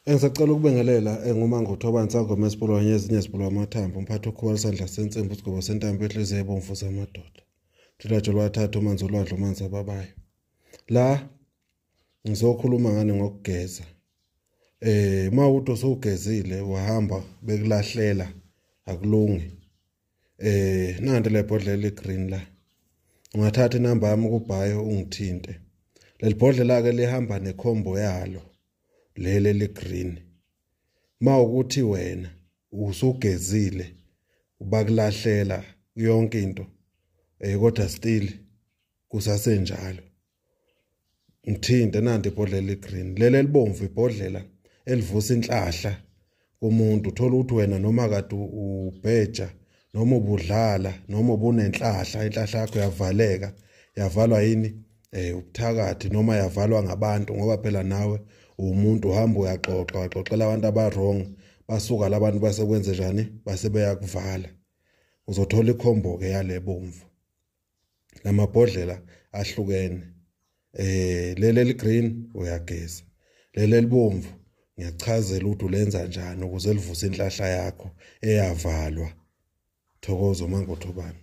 Engisacela ukubingelela enguMangotho Sangoma esipolo nyezinye esipolo amathambo umphathi okhuba isandla sensimbi isigobo sentambo ehliziyo ebomvu zamadoda. Thilajo lwathatha umanzi olwandle umanzi ababayo. La ngizokhuluma ngani ngokugeza. Mawuthi usugezile wahamba bekulahlela akulungi. Nanti le bhodlela le-green la. Ungathatha inamba yami kubhayo ungithinte. Leli bhodlela ke lihamba nekhombo yalo. Lele le-green. Mawukuthi wena usugezile bakulahlela yonke into kodwa still kusasenjalo. Ngithinte nanti ibhodlela le-green. Leli elibomvu ibhodlela elivusa inhlahla kumuntu. Uthola ukuthi wena noma kade ubheja noma ubudlala noma ubunenhlahla, inhlahla yakho yavaleka. Yavalwa yini? Ubuthakathi noma yavalwa ngabantu, ngoba phela nawe umuntu uhamba uyaxoxa, waxoxela abantu aba-wrong, basuka labantu basekwenze njani, base beyakuvala. Uzothola ikhombo ke yale bomvu. Lamabhodlela ahlukene. Leli eli-green uyageza, leli elibomvu ngiyachazela ukuthi ulenza njani ukuze livuse inhlahla yakho eyavalwa. Thokozo Mangothobane.